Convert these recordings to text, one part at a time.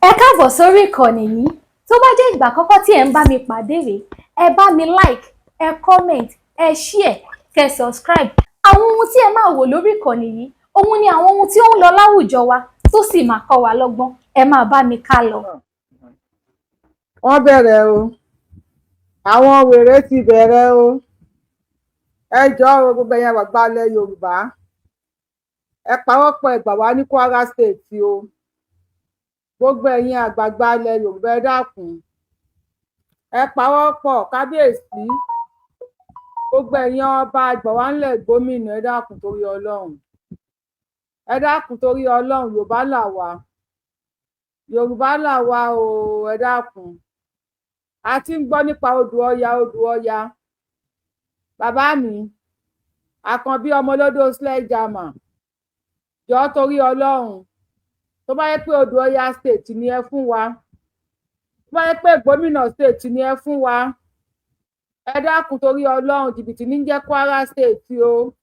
Ẹ káàbọ̀ sórí ìkànnì yìí. Tó bá jẹ́ ìgbà àkọ́kọ́ tí ẹ̀ ń bá mi pàdé rèé, ẹ bá mi like, ẹ comment, ẹ share, kẹ́ subscribe. Àwọn ohun tí ẹ máa wò lórí ìkànnì yìí, òun ni àwọn ohun tí ó ń lọ láwùjọ wa tó sì máa kọ́ wa lọ́gbọ́n. Ẹ máa bá mi ká lọ. Wọ́n bẹ̀rẹ̀ o, àwọn wèrè ti bẹ̀rẹ̀ o. Ẹ jọ̀ọ́ o, gbogbo ẹ̀yin àgbààgbà ilẹ̀ Yorùbá, ẹ pawọ́pọ̀, ẹ gbà wá ní Kwara State o. Gbogbo ẹ̀yin àgbààgbà ilẹ̀ Yorùbá, ẹ dákun, ẹ pawọ́pọ̀. Kábíyèsí, gbogbo ẹ̀yin ọba, gbà wá ńlẹ̀. Gómìnà, ẹ dákun torí Ọlọ́run, ẹ dákun torí Ọlọ́run. Yorùbá là wá, Yorùbá là wá o. Ẹ dákun, a ti ń gbọ́ nípa odò Ọya, odò Ọya. Bàbá mi Àkànbí ọmọlódó sledgehammer, jọ̀ọ́ torí Ọlọ́run, tó bá yẹ pé odò Ọya State ni ẹ fún wa, tó bá yẹ pé gómìnà state ni ẹ fún wa, ẹ dákun torí Ọlọ́run. Jìbìtì ní jẹ́ Kwara State o,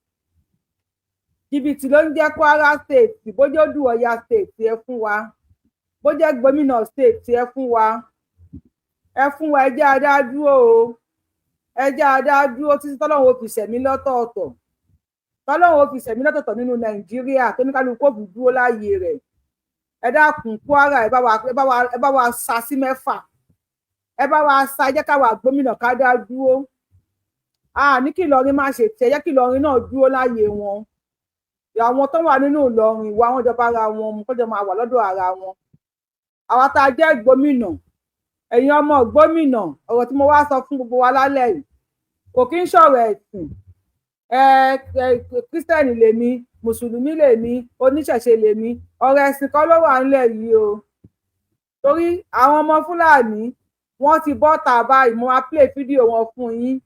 jìbìtì ló ń jẹ́ Kwara State. Bójú odò Ọya State ẹ fún wa, bó jẹ́ gómìnà state ẹ fún wa, ẹ fún wa. Ẹ jẹ́ a dá dúró o, ẹ jẹ́ a dá dúró títí tọ́lọ́run ó fi ṣẹ̀mí lọ́tọ̀ọ̀tọ̀, tọ́lọ́run ó fi ṣẹ̀mí lọ́tọ̀ọ̀tọ̀ nínú Nàìjíríà, tó ní kálukú ó fi dúró láàyè rẹ̀. Ẹ dákun, Kwara, ẹ bá wa sa sí mẹ́fà, ẹ bá wa sa. Ẹ jẹ́ káwa gómìnà ká dá dúró. A ní kí Ìlọrin má ṣe tiẹ̀, jẹ́ kí Ìlọrin náà dúró láàyè wọn. Àwọn tó wà nínú Ìlọrin, ìwà wọn jọba ara wọn mu, kọjọ máa wà lọ́dọ̀ ara wọn. Àwa tá a jẹ́ gómìnà, ẹ̀yin ọmọ gómìnà, ọ̀rọ̀ tí mo wá sọ fún gbogbo wa lálẹ́ yìí kò kí ń ṣọ̀rọ̀ ẹ̀sìn. Ẹ ẹ Christian lèmi, Mùsùlùmí lèmi, oníṣẹ̀ṣe lèmi, ọ̀rọ̀ ẹ̀sìn kan ló wà ńlẹ̀ yìí o, torí àwọn ọmọ Fúlàní, wọ́n ti bọ́ta báyìí. Mo máa play fídíò wọn fún yín.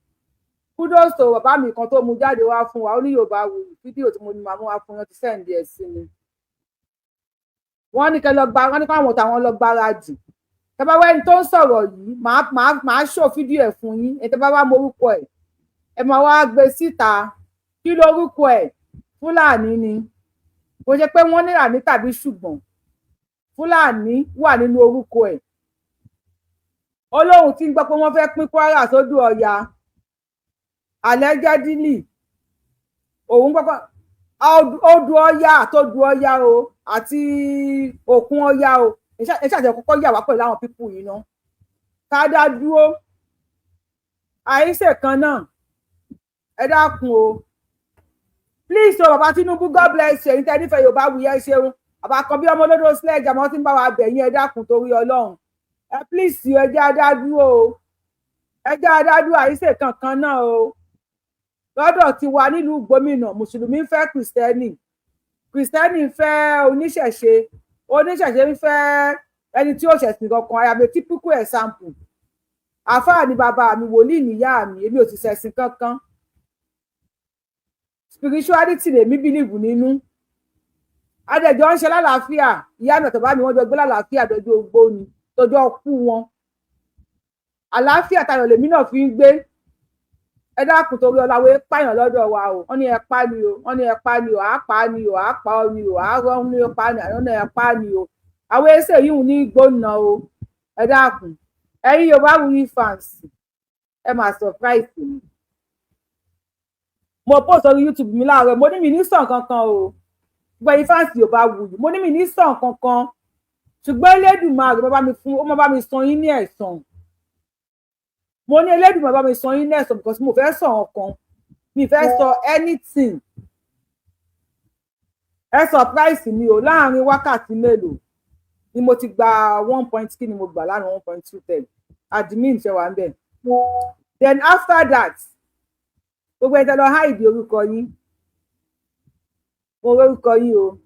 Kudos to bàbá mi kan tó mú jáde wá fún wa. Ó ní Yorùbá wù fídíò tí mo ní màá mú wá fún yín, ti send ẹ̀ sí mi. Wọ́n ní kẹ́ lọ gba, wọ́n ní káwọn táwọn lọ gbáradì. Tẹ́ bá wá ẹni tó ń sọ̀rọ̀ yìí, màá show fídíò ẹ̀ fún yín. Ẹ tẹ́ bá wá morúkọ ẹ̀, ẹ máa wá gbé síta. Kí lórúkọ ẹ̀? Fúlàní ni. Kò ṣe pé wọ́n ní àní tàbí ṣùgbọ́n Fúlàní wà nínú orúkọ ẹ̀. Ó lóun ti ń gbọ́ pé wọ́n fẹ́ pín Kwara sódò Ọya. Allegedly, òun gbọ́ pé odò Ọya àtodò Ọya o àti òkun Ọya o. Ẹ ṣàṣẹ kọ́kọ́ yà wá pẹ̀lú àwọn people yìí ná, ká dá dúró. Àìsè kan náà, ẹ dákun o. Please o, bàbá Tinubu, God bless you. Ẹ̀yin tẹ́ nífẹ̀ẹ́ Yorùbá wuyẹ ṣeun. Bàbá kan bí ọmọ olódò sledge, àmọ́ tí ń bá wa bẹ̀ yín, ẹ dákun torí Ọlọ́run, ẹ please o, ẹ jẹ́ a dá dúró o, ẹ jẹ́ a dá dúró. Àìsè kankan náà o. Lọ́dọ̀ tiwa nílùú gómìnà, Mùsùlùmí ń fẹ́ Christian, Christian ń fẹ́ oníṣẹ̀ṣe, oníṣẹ̀ṣe ń fẹ́ ẹni tí ó ṣẹ̀sìn kankan. I am a typical example. Àfáà ni bàbá mi, wòlíì níyá mi, èmi ò sì ṣẹ̀sìn kankan. Spirituality lèmi believe nínú. Adẹjọ ń ṣe lálàáfíà. Ìyá mi àtàbá mi, wọ́n jọ gbé lálàáfíà dọjọ́ ogbó ni, dọjọ́ kú wọn. Àlàáfíà tayọ̀ lèmi náà fi ń gbé. Ẹ dákun torí ọláwé pààyàn lọ́dọ̀ wa o. Wọ́n ní ẹ pa ni o, wọ́n ní ẹ pa ni o, àá pa ni o, àá pa ọ ni o, àá rọ ní ẹ pa ni, àwọn ní ẹ pa ni o. Àwọn ẹsẹ yìí ní gbóná o. Ẹ dákun, ẹ̀yin Yorùbá Wuyi fans, ẹ máa surprise mi. Mo post orí YouTube mi láàárọ̀, mo ní mi ní sàn kankan o. Gbogbo ẹ̀yin fans Yorùbá Wuyi, mo ní mi ní sàn kankan, ṣùgbọ́n Elédùmarè bá mi fún, ó máa bá mi san yín ní ẹ̀san. Mo ní Elédùmarè bá mi san yín ní ẹ̀san, because mo fẹ́ sọ ọ̀kan, mi fẹ́ sọ anything. Ẹ surprise mi o. Láàrin wákàtí mélòó ni mo ti gba one point, kí ni mo gbà láàrin 1.2 ten? Admin ṣe wà ń bẹ̀. Then after that, gbogbo ẹ̀ tẹ́ lọ hide orúkọ yín, mo orúkọ yín o,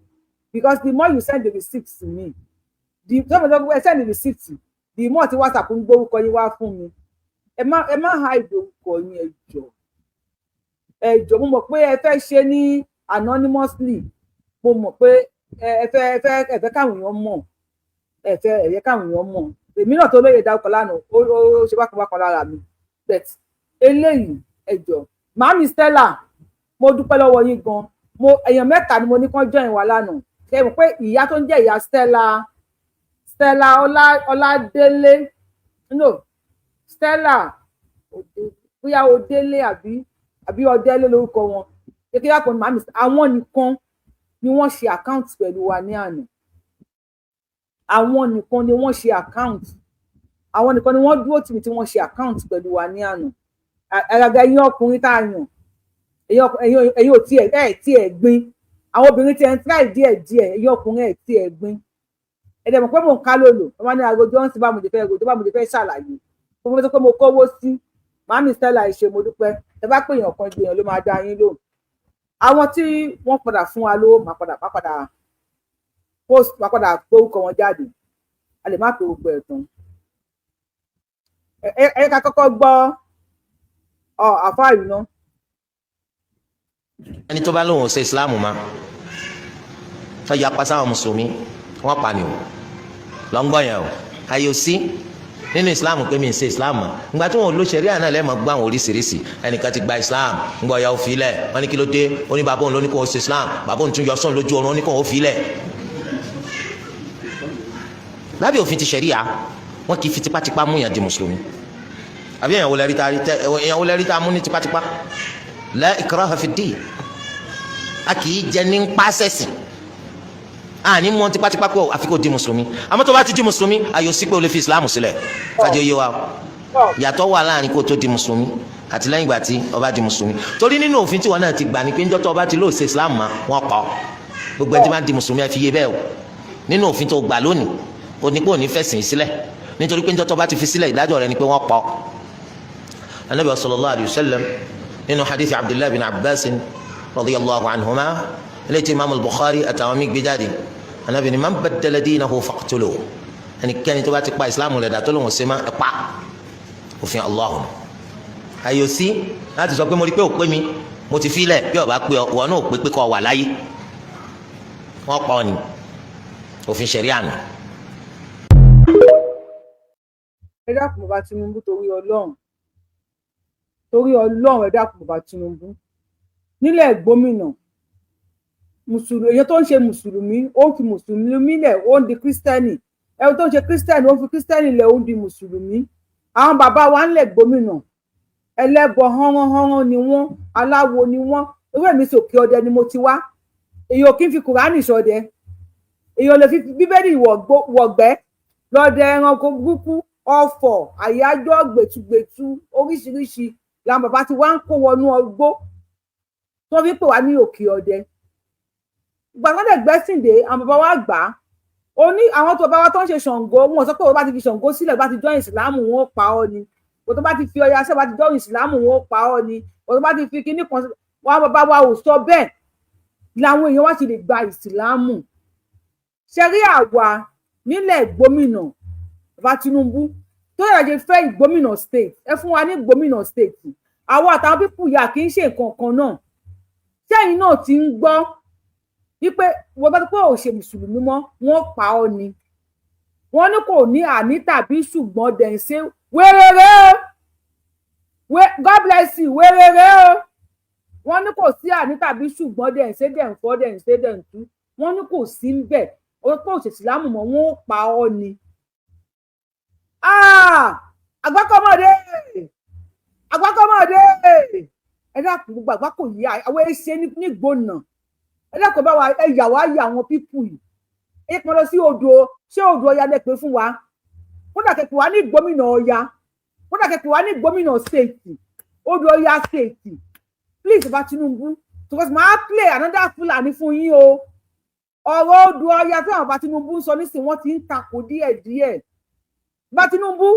because the more you send the receipt to me, the more ẹ send the receipt, the more tí WhatsApp ń gbórúkọ yín wá fún mi. Ẹ má hide orúkọ yín, ẹ jọ̀ọ́, ẹ jọ̀ọ́. Mo mọ̀ pé ẹ fẹ́ ṣe ní anonymously. Mo mọ̀ pé ẹ fẹ́ káwọn èèyàn mọ̀, ẹ fẹ́ káwọn èèyàn mọ̀. Èmi náà tó lóye dárúkọ lánàá, ó ṣe bákan bákan lára mi, but eléyìí, ẹ jọ̀ọ́. Màámi Stella, mo dúpẹ́ lọ́wọ́ yín gan. Mo èèyàn mẹ́ta ni mo ní kán join wa lánàá. Ṣe mọ̀ pé ìyá tó ń jẹ́ ìyá Stella, Stella Ọlá Ọládélé, no, Stella bóyá Odélé àbí Ọdẹlé lórúkọ wọn, kékeré àpò ní màmí. Àwọn nìkan ni wọ́n ṣe account pẹ̀lú wa ní àná. Àwọn nìkan ni wọ́n ṣe account, àwọn nìkan ni wọ́n dúró tì mí tí wọ́n ṣe account pẹ̀lú wa ní àná. Àgàgà ẹ̀yin ọkùnrin tá a yàn, ẹ̀yin ò tiẹ̀ ẹ̀ tiẹ̀ gbin. Àwọn obìnrin tiẹ̀ ń try díẹ̀ díẹ̀, ẹ̀yin ọkùnrin ẹ̀ tiẹ̀ gbin. Ẹ dẹ̀ mọ̀ pé mò ń ká lòlò. Wọ́n máa ní aago Johnson bá mo lè fẹ́ rojọ́, bá mo lè fẹ́ ṣàlàyé mo fẹ́ sọ pé mo kówó sí màmí Stella. Ẹ ṣé, mo dúpẹ́. Ẹ bá pè èèyàn kan, gbìyànjú ló máa dá yín lóhùn. Àwọn tí wọ́n padà fún wa lówó, máa padà post, máa padà gbórúkọ wọn jáde. A lè má pè gbogbo ẹ̀ tán. Ẹ ká kọ́kọ́ gbọ́ ọ àfáà yìí ná. Ẹni tó bá lóun ò ṣe Islam ma, tó yapa sáwọn mùsùlùmí, wọn pa ni o. Lọ́ngbọ̀n yẹn o, ayò sí nínú Islam pé mi ń ṣe Islam mọ́. Ìgbà tí wọn ò lo ṣẹ̀ríà náà, lẹ́ẹ̀mọ́ gbọ́ àwọn oríṣiríṣi. Ẹnìkan ti gba Islam, ńgbọ́ ya ó fi lẹ̀. Wọ́n ní kí ló dé? Ó ní bàbá òun ló ní kó o ṣe Islam. Bàbá òun tún yọ sọ́n lójú oorun, ó ní kó o fi lẹ̀. Lábẹ́ òfin ti ṣẹ̀ríà, wọn kì í fi tipátipá mú yàn di mùsùlùmí. Àbí èèyàn wo lẹ́rí tá mú ní tipátipá? La ikraha fi ddin. A kì í jẹ ní pàṣẹsì àní mú tipátipá pé àfi kò di mùsùlùmí. Àmọ́ tó bá ti di mùsùlùmí, ayò sí pé o lè fi Islam sílẹ̀. Kájọ yé wa o, yàtọ̀ wà láàrin kó tó di mùsùlùmí àti lẹ́yìn ìgbà tí ó bá di mùsùlùmí, torí nínú òfin tí wọn náà ti gbà ní pé njọ́ tó bá ti lóò ṣe Islam ma, wọn pa ọ́. Gbogbo ẹni tí wọ́n di mùsùlùmí, ẹ fi yé bẹ́ẹ̀ o. Nínú òfin tó gbà lónìí, o ní pé òní fẹ̀sìn sílẹ̀, nítorí pé njọ́ tó bá ti fi sílẹ̀, ìdájọ́ rẹ̀ ni pé wọ́n pa ọ́. Anabi sallallahu alayhi wa sallam, nínú hadith Abdullahi bin Abbas radiyallahu anhuma, eléyìí tí imaamu Bukhari àtàwọn míì gbé jáde, anabi ni man baddala dinahu faqtuluhu. Ẹnikẹ́ni tó bá ti pa Islam rẹ̀ dà, tó lóun ṣe má, ẹ pa. Òfin Allah, àyò sí láti sọ pé mo rí pé ò pé mi, mo ti filẹ̀. Bí ọba pé ọ, ìwọ náà ò pé pé kọ́ wà láyé, wọ́n pa ọ ní òfin ṣẹ̀ríà nù. Ẹ dákun, bàbá Tinubu, torí Ọlọ́run, torí Ọlọ́run, ẹ dákun, bàbá Tinubu. Nílẹ̀ gómìnà, mùsùlùmí, èèyàn tó ń ṣe mùsùlùmí, ó ń fi mùsùlùmí lẹ̀, ó ń di kírísítẹ́nì. Ẹni tó ń ṣe kírísítẹ́nì, ó ń fi kírísítẹ́nì lẹ̀, ó ń di mùsùlùmí. Àwọn bàbá wa ńlẹ̀ gómìnà, ẹlẹ́bọ hánránhánrán ni wọ́n, aláwo ni wọ́n. Ewé mi sòkè ọdẹ ni mo ti wá. Èyí ò kí ń fi Kùránì ṣọdẹ, èyí ò lè fi Bíbélì wọ̀gbẹ́ lọ́dẹ. Ẹranko burúkú, ọ̀fọ̀, àyájọ́, gbẹ̀tugbẹ̀tu oríṣiríṣi làwọn bàbá ti wá ń kó wọnú ọgbó tó fi pè wá ní òkè ọdẹ. Ìgbà tó dẹ̀ gbẹ́sìn dé, àwọn bàbá wa gbà á. Ó ní àwọn tó bá wa tó ń ṣe Ṣàngó, wọn sọ pé wọ́n bá ti fi Ṣàngó sílẹ̀, bá ti join ìsìlámù, wọn ó pa ọ́ ni. Wọ́n tó bá ti fi Ọya ṣẹ́, bá ti join ìsìlámù, wọn ó pa ọ́ ni. Wọ́n tó bá ti fi kinní kan, wọn bàbá wa ò sọ bẹ́ẹ̀. Làwọn èèyàn wá ti lè gba ìsìlámù. Ṣẹ́rí àwa nílẹ̀ gómìnà, bàbá Tinubu, tó yàrá ṣe fẹ́ ìgbómìnà state, ẹ fún wa ní gómìnà state. Àwọn àtàwọn people yà kì í ṣe nǹkan kan náà. Sẹ́yìn náà ti ń gbọ́ wípé wọ́n bá ti pé ò ṣe mùsùlùmí mọ́, wọ́n pa ọ́ ni. Wọ́n ní kò ní àní tàbí ṣùgbọ́n. Dẹ̀ ń ṣe wéréré o. God bless you. Wéréré o. Wọ́n ní kò sí àní tàbí ṣùgbọ́n. Dẹ̀ ń ṣe, dẹ̀ ń fọ́, dẹ̀ ń ṣe, dẹ̀ ń tú. Wọ́n ní kò sí ń bẹ̀. Ó pé òṣèṣì lámù mọ́, wọ́n ó pa ọ́ ni. Àgbákọ́mọdé, àgbákọ́mọdé, ẹ dákun. Gbogbo àgbákò yìí, àwọn ẹṣẹ nígbònà. Ẹ dákun, bá wa, ẹ yà wá yà àwọn people yìí. Ẹ pọn lọ sí odò. Ṣé odò Ọya lẹ pé fún wa? Kódà kẹpẹ wá ní gómìnà Ọya, kódà kẹpẹ wá ní gómìnà state, odò Ọya state, please, bá Tinubu, because màá play another Fúlàní fún yín o. Ọ̀rọ̀ odò Ọya tí àwọn bá Tinubu ń sọ nísìnyí, wọ́n ti ń takò díẹ̀díẹ̀. Bá Tinubu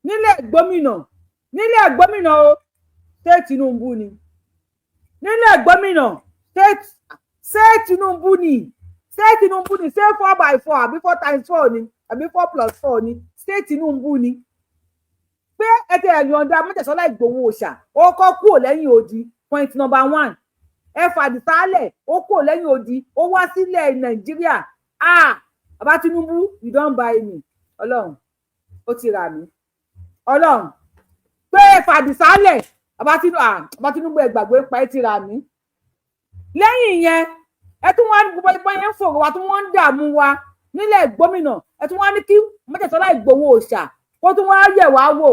nílẹ̀ gómìnà, nílẹ̀ gómìnà o, ṣé Tinubu ni nílẹ̀ gómìnà? Ṣé Tinubu ni? Ṣé Tinubu ni? Ṣé four by four àbí four times four ni àbí four plus four ni? Ṣé Tinubu ni? Pé ẹ tẹ ẹ̀yọ̀ǹda Mọ́tẹ̀sọ́lá Ìgbòho Òòṣà, ó kọ́ kúrò lẹ́yìn odi. Point number one, ẹ fàdísálẹ̀, ó kúrò lẹ́yìn odi, ó wá sílẹ̀ Nàìjíríà. Ah, bàbá Tinubu, you don buy me. Ọlọ́run, ó ti rà mí. Ọlọ́run, pé fàdísálẹ̀, bàbá Tinubu, ah, bàbá Tinubu, ẹ gbàgbé pa, ẹ ti rà mí. Lẹ́yìn ìyẹn, ẹ tún wá gbogbo ìbọn yẹn ń fòrò wa, tí wọ́n ń dààmú wa nílẹ̀ gómìnà. Ẹ tún wá ní kí Májàsọ́lá Ìgbòho Òòṣà kó tún wá yẹ̀ wá wò,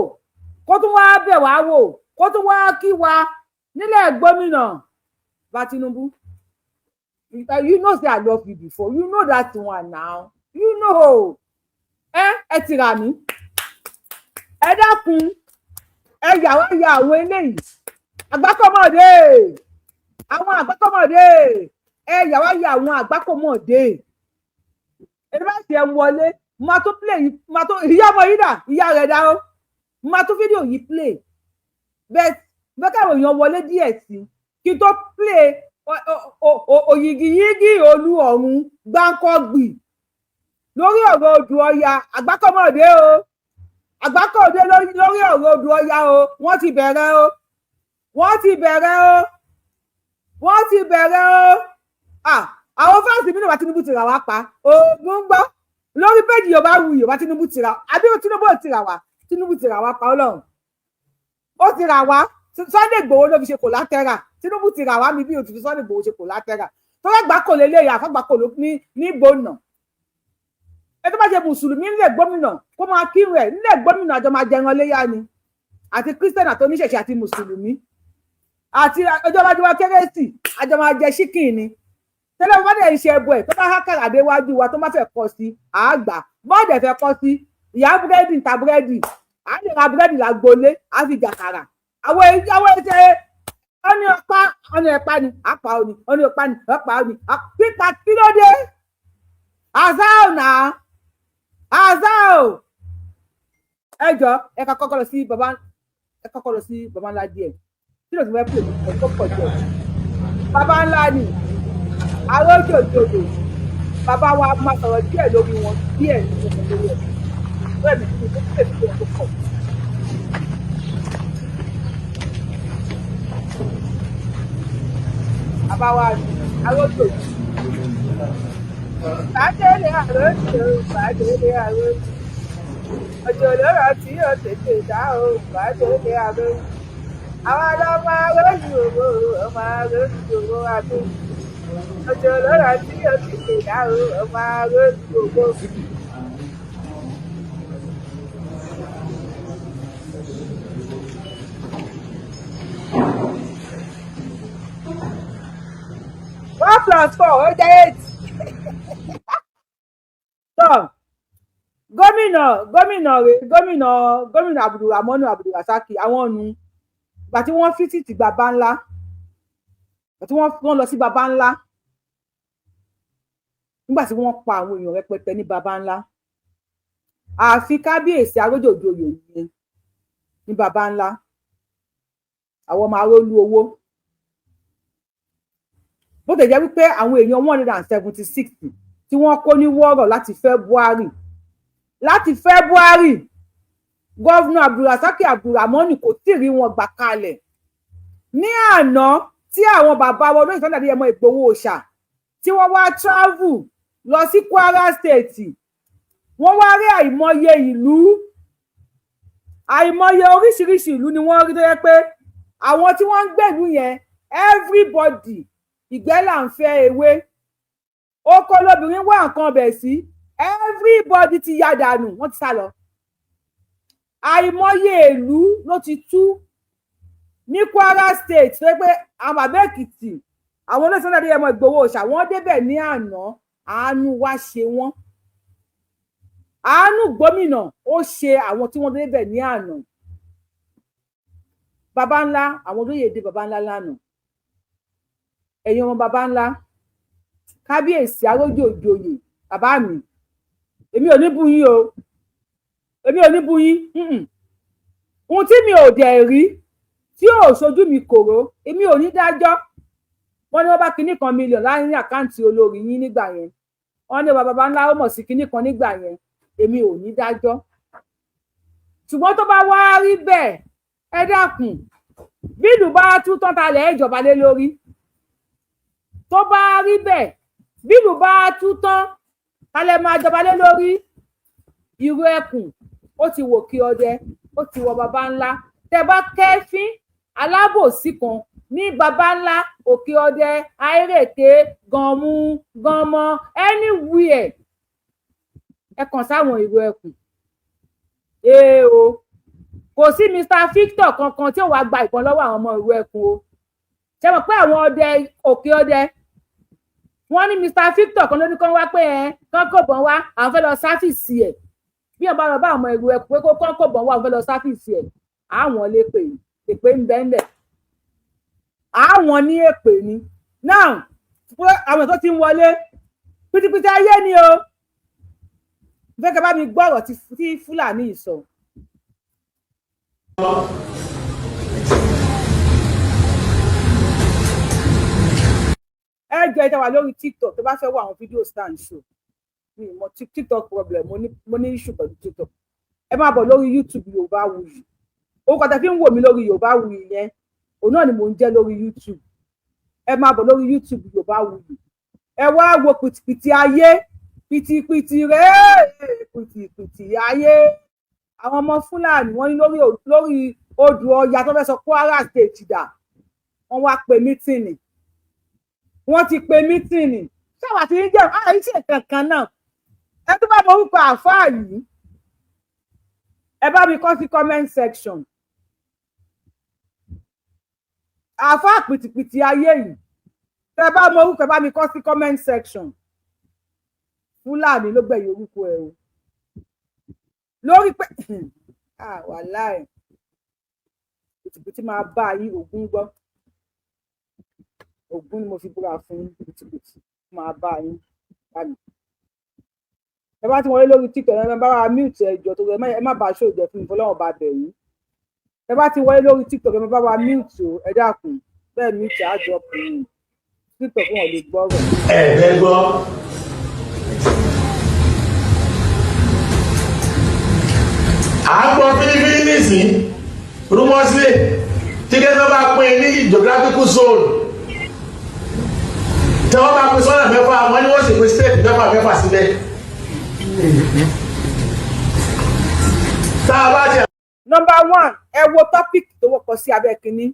kó tún wá bẹ̀ wá wò, kó tún wá kí wa nílẹ̀ gómìnà bá Tinubu. You know say I love you before. You know that one now, you know. Ẹ ti rà mí. Ẹ dákun, ẹ yà wá ya àwọn eléyìí àgbákọ́mọ̀dé, àwọn àgbákọ́mọ̀dé. Ẹ yà wá ya àwọn àgbákọ́mọ̀dé. Ẹni bá ṣe wọlé, máa tó play yìí, máa tó ìyá ọmọ yìí dà, ìyá rẹ̀ dá o. Máa tó fídíò yìí play bẹ́ẹ̀ bẹ́ẹ̀, káwọn èèyàn wọlé díẹ̀ sí kí n tó play òyìgìyìgì olú ọ̀run gbáǹkọ́gbì lórí ọ̀rọ̀ odò Ọya. Àgbákọ́mọ̀dé o, àgbákòde lórí ọ̀rọ̀ odò Ọya o. Wọ́n ti bẹ̀rẹ̀ o, wọ́n ti bẹ̀rẹ̀ o, wọ́n ti bẹ̀rẹ̀ o. Àwọn fans mi náà bá Tinubu ti rà wá pa oògùn gbọ́ lórí péjì Yorùbá Wuyì. Yorùbá, Tinubu ti rà, àbí Tinubu ò ti rà wá? Tinubu ti rà wá pa. Ọlọ́run, ó ti rà wá. Sunday Igboho ló fi ṣe collateral. Tinubu ti rà wá mi bí o ti fi Sunday Igboho ṣe collateral tó bá gbà kò lélẹ́yà àfàgbà kò ní gbóná. Ẹ tó bá jẹ mùsùlùmí nílẹ̀ gómìnà, kó máa kírun ẹ̀ nílẹ̀ gómìnà. Àjọ máa jẹran léyà ni, àti Christian àti oníṣẹ̀ṣe àti mùsùlùmí, àti ọjọ́ bá jẹ́ wá kérésì, àjọ máa jẹ chicken ni. Tẹ́lẹ̀ bá dẹ̀ ń ṣe ẹbọ ẹ̀, tó bá hákàrà déwájú wa, tó bá fẹ́ kọ́ sí àgbà, bọ́ọ̀dẹ̀ fẹ́ kọ́ sí ìyá búrẹ́dì ń ta búrẹ́dì, à ń lè ra búrẹ́dì lágboolé, á fi jàkàrà. Àwọn ẹsẹ̀ ọ̀ní ọ̀pá ọ̀ní ẹ̀pá ni àpá òní ọ̀ní ọ̀pá ni ọ̀pá òní pípa. Kí ló dé? Azao náà, azao. Ẹ jọ, ẹ ká kọ́kọ́ lọ sí baba, ẹ kọ́kọ́ lọ sí baba ńlá díẹ̀. Kí ló ti fẹ́ pè mí? Ẹ̀ tó pọ̀ jẹ́ baba ńlá ni arójòjòjò. Bàbá wa máa sọ̀rọ̀ díẹ̀ lórí wọn díẹ̀ ní ọmọ lórí ẹ̀ bẹ́ẹ̀ mi kí ni tó pè mí tó pọ̀. Bàbá wa ni arójòjò. Bàdélé àròjò, bàdélé àròjò. Òjò ló rọ̀ tí ó tètè dá o, bàdélé àròjò. Àwa lọmọ arójú òwò, ọmọ arójú òwò àdó. Òjò ló rọ̀ tí ó tètè dá o, ọmọ arójú òwò. 1 + 4 ó jẹ́ 8. Tọ́ gómìnà, gómìnà rè, gómìnà, gómìnà Abdulrahman Abdulrasaki. Àwọn nu ìgbà tí wọ́n fi títì bàbá ńlá, ìgbà tí wọ́n lọ sí bàbá ńlá, nígbà tí wọ́n pa àwọn èèyàn rẹpẹtẹ ní bàbá ńlá, ààfin kábíyèsí arójòjòyè yẹn ní bàbá ńlá, àwọn ọmọ arólú owó. Bó tẹ̀ jẹ́ wípé àwọn èèyàn 176 tí wọ́n kó ní wọ́ọ̀rọ̀ láti February, governor Abdulrasaki Abdulrahman kò tí ì rí wọn gbà kalẹ̀. Ní àná tí àwọn bàbá wọn olóyè Sunday Adéyẹmọ Ìgbòho Òòṣà tí wọ́n wá travel lọ sí Kwara State, wọ́n wá rí àìmọye ìlú, àìmọye oríṣiríṣi ìlú ni wọ́n rí tó yẹ pé àwọn tí wọ́n ń gbèlú yẹn, everybody, ìgbẹ́ là ń fẹ́, ewé oko lobìnrin wá nǹkan ọbẹ̀ sí, everybody ti ya dànù, wọ́n ti sá lọ. Àìmọye ìlú ló ti tú ní Kwara State tó yẹ pé àwọn bàbá Èkìtì, àwọn olóyè Sunday Adéyẹmọ Ìgbòho Òòṣà, wọ́n débẹ̀ ní àná. Àánú wá ṣe wọ́n, àánú gómìnà ó ṣe àwọn tí wọ́n débẹ̀ ní àná. Baba ńlá, àwọn olóyè dé baba ńlá lánàá. Ẹ̀yin ọmọ baba ńlá, kábíyèsí arójòjòyè, bàbá mi, èmi ò ní bú yín o, èmi ò ní bú yín. Ohun tí mi ò dẹ̀ rí tí ò ṣojú mi kòró, èmi ò ní dájọ́. Wọ́n ní wọ́n bá kinní kan mílíọ̀nù láàrin àkáǹtì olórí yín nígbà yẹn. Wọ́n ní bàbá ńlá ó mọ̀ sí kinní kan nígbà yẹn. Èmi ò ní dájọ́, ṣùgbọ́n tó bá wá rí bẹ́ẹ̀, ẹ dákun, bílù bá tú tán, ta lẹ̀ ìjọba lé lórí? Tó bá rí bẹ́ẹ̀, bílù bá tú tán, ta lẹ̀ máa jọba lé lórí? Irú ẹkùn ó ti wò kí ọdẹ ó ti wọ baba ńlá. Tẹ bá kẹ́fín alábòsí kan ní baba ńlá, Òkè Ọdẹ, Àìrèké, Gànmú, Gànmọ, anywhere. Ẹ kàn sáwọn Ìrù Ẹkùn. Ee o, kò sí Mr Victor kankan tí ó wàá gba ìbọn lọ́wọ́ àwọn ọmọ Ìrù Ẹkùn o. Ṣe mọ̀ pé àwọn ọdẹ Òkè Ọdẹ, wọ́n ní Mr Victor kan ló ní kán wá pé ẹ kán kò bọ́n wá, àwọn fẹ́ lọ service ẹ̀. Bí wọ́n bá lọ bá àwọn Ìrù Ẹkùn pé kó kán kò bọ́n wá, àwọn fẹ́ lọ service ẹ̀, àwọn lè pè èpè ń bẹ́ ń bẹ̀, àwọn ní èpè ni. Now, àwọn tó ti ń wọlé, pìtìpìtì ayé ni o. Fẹ́ kẹ́ bá mi gbọ́ ọ̀rọ̀ tí Fúlàní yìí sọ. Ẹ jẹ́ ìta wà lórí TikTok, tó bá fẹ́ wọ àwọn fídíò stand show mi mọ TikTok problem, mo ní issue pẹ̀lú TikTok. Ẹ máa bọ̀ lórí YouTube, Yorùbáwùyí. Orúkọ tẹ́ fi ń wò mí lórí Yorùbáwùyí yẹn, òun náà ni mò ń jẹ́ lórí YouTube. Ẹ máa bọ̀ lórí YouTube, Yorùbáwùyí. Ẹ wá wo pìtìpìtì ayé, pìtìpìtì rèé, pìtìpìtì ayé. Àwọn ọmọ Fúlàní, wọ́n ní lórí odò Ọya tó fẹ́ sọ Kwara State dà, wọ́n wá pe meeting. Wọ́n ti pe meeting. Ṣáwà tí ń jẹ́ àìsí kankan náà? Ẹ tó bá mọ orúkọ àáfàá yìí, ẹ bá mi kọ sí comment section. Àáfàá pìtìpìtì ayé yìí, tẹ bá mọ orúkọ, ẹ bá mi kọ sí comment section. Fúlàní ló gbẹ̀yìn orúkọ ẹ o. Lórí pé wàláì, pìtìpìtì máa bá yín. Ògún gbọ́, Ògún ni mo fi búra fún yín, pìtìpìtì máa bá yín bá mi. Ẹ bá ti wọlé lórí TikTok, ẹ bá wa mute. Ẹ jọ̀ọ́, tó ẹ má bàa ṣó ìjọ fún mi, fọlọ́run bá bẹ̀ yín. Ẹ bá ti wọlé lórí TikTok, ẹ má bá wa mute o. Ẹ dákun, bẹ́ẹ̀ mute á jọ pé TikTok wọn ò lè gbọ́rọ̀. Ẹ bẹ gbọ́. À ń gbọ́ fínífíní nísìn, rúmọ́sílẹ̀ tí kẹ́kẹ́ bá pín ní geographical zone, tí wọ́n bá pín sọ́nà mẹ́fà, wọ́n ní wọ́n sì pín state mẹ́fà mẹ́fà síbẹ̀. Tá a bá ti. Number one, ẹ wo topic tó wọ́pọ̀ sí abẹ́ kínní: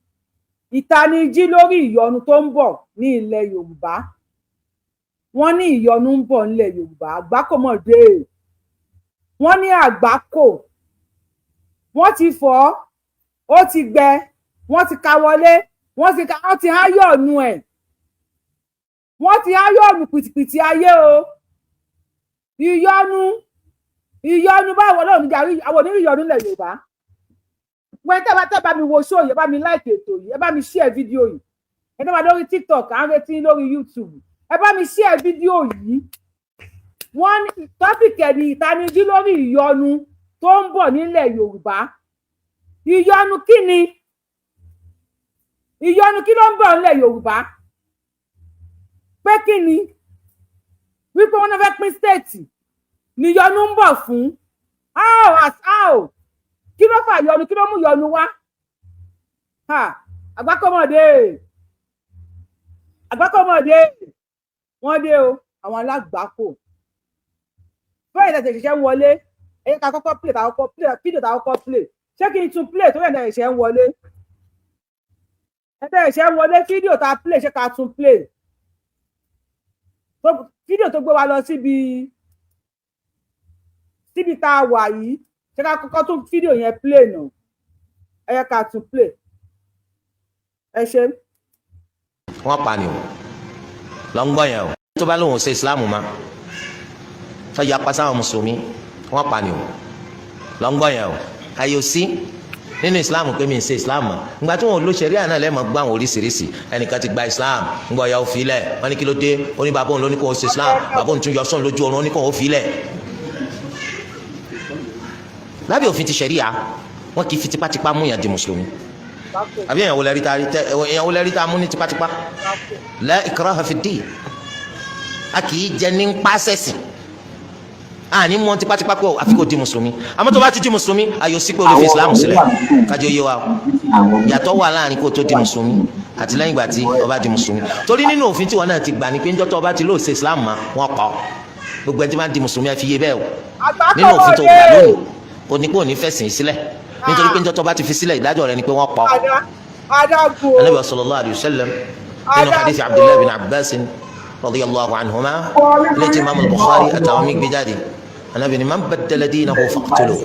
ìtanijí lórí ìyọnu tó ń bọ̀ ní ilẹ̀ Yorùbá. Wọ́n ní ìyọnu ń bọ̀ nílẹ̀ Yorùbá. Àgbákò mọ̀ dé. Wọ́n ní àgbákò, wọ́n ti fọ́, ó ti gbẹ, wọ́n ti ka wọlé, wọ́n ti ka, wọ́n ti háyọ̀nù ẹ̀, wọ́n ti háyọ̀nù pìtìpìtì ayé o. Ìyọnu, ìyọnu báwo lóun níjà rí àwọn onírìyọnu nílẹ̀ Yorùbá? Wọ́n tẹ́ bá mi wo show yìí, ẹ bá mi like ètò yìí, ẹ bá mi share fídíò yìí. Ẹ tẹ́ bá lórí TikTok, à ń retí lórí YouTube, ẹ bá mi share fídíò yìí. Wọ́n ní topic ẹ̀ ní ìtanijí lórí ìyọnu tó ń bọ̀ nílẹ̀ Yorùbá. Ìyọnu kí ni? Ìyọnu kí ló ń bọ̀ nílẹ̀ Yorùbá? Pé kí ni? Wípé wọ́n náà fẹ́ pín state níyọnu ń bọ̀ fún. How? As how? Kí ló fà yọnu? Kí ló mú yọnu wá? Àgbákọ́mọdé, àgbákọ́mọdé, wọ́n dé o, àwọn alágbàákò. Fẹ́ẹ̀ tẹ̀sẹ̀ ṣiṣẹ́ ń wọlé, ẹ ká kọ́kọ́ play, tá kọ́kọ́ play fídíò, tá kọ́kọ́ play. Ṣé kí n tún play tó yẹ? Tẹ̀sẹ̀ ń wọlé, ẹ tẹ̀sẹ̀ ń wọlé. Fídíò tá play, ṣé ká tún play fídíò tó gbé wa lọ síbi tá a wà yìí? Ṣé ká kọ́kọ́ tún fídíò yẹn play nà? Ẹ yẹ ká tún play. Ẹ ṣe. Wọ́n pa ni o, lọ ń gbọ́ yẹn o. Tó bá lóun ṣe Islam ma, tó yapa sáwọn mùsùlùmí, wọ́n pa ni o. Lọ ń gbọ́ yẹn o. Ayò sí nínú Islam pé mi ń ṣe Islam mọ́. Ìgbà tí wọn ò lo ṣẹ̀ríà náà, lẹ́ẹ̀mọ́ gbọ́ àwọn oríṣiríṣi. Ẹnìkan ti gba Islam, ń gbọ́ ya, ó fi lẹ̀. Wọ́n ní kí ló dé? Ó ní bàbá òun ló ní kó o ṣe Islam. Bàbá òun tún yọ sọ́n lójú oorun, ó ní kó o fi lẹ̀. Lábẹ́ òfin ti ṣẹ̀ríà, wọn kì í fi tipátipá mú yàn di mùsùlùmí. Àbí èèyàn wo lẹ́rí tá a mú ní tipátipá? La ikraha fi ddin. A kì í jẹ ní pàṣẹsì àní mú tipátipá pé àfi kò di mùsùlùmí. Àmọ́ tó bá ti di mùsùlùmí, ayò sí pé o lè fi Islam sílẹ̀. Kájọ yé wa o, yàtọ̀ wà láàrin kó o tó di mùsùlùmí àti lẹ́yìn ìgbà tí o bá di mùsùlùmí. Torí nínú òfin tí wọn náà ti gbà ní pé njọ́ tó o bá ti lóò ṣe Islam ma, wọn pa ọ́. Gbogbo ẹni tí wọ́n di mùsùlùmí, ẹ fi yé bẹ́ẹ̀ o. Nínú òfin tó gbà lónìí, o ní pé ò ní fẹ̀sìn sílẹ̀, nítorí pé njọ́ tó bá ti fi sílẹ̀, ìdájọ́ rẹ ni pé wọ́n pa ọ́. Ànábì sallallahu alayhi wa sallam, nínú hadith Abdullahi bin Abbas radiyallahu anhuma, ilé tí imaamu Bukhari àtàwọn míì gbé jáde, Anabi ni man baddala dinahu faqtuluhu,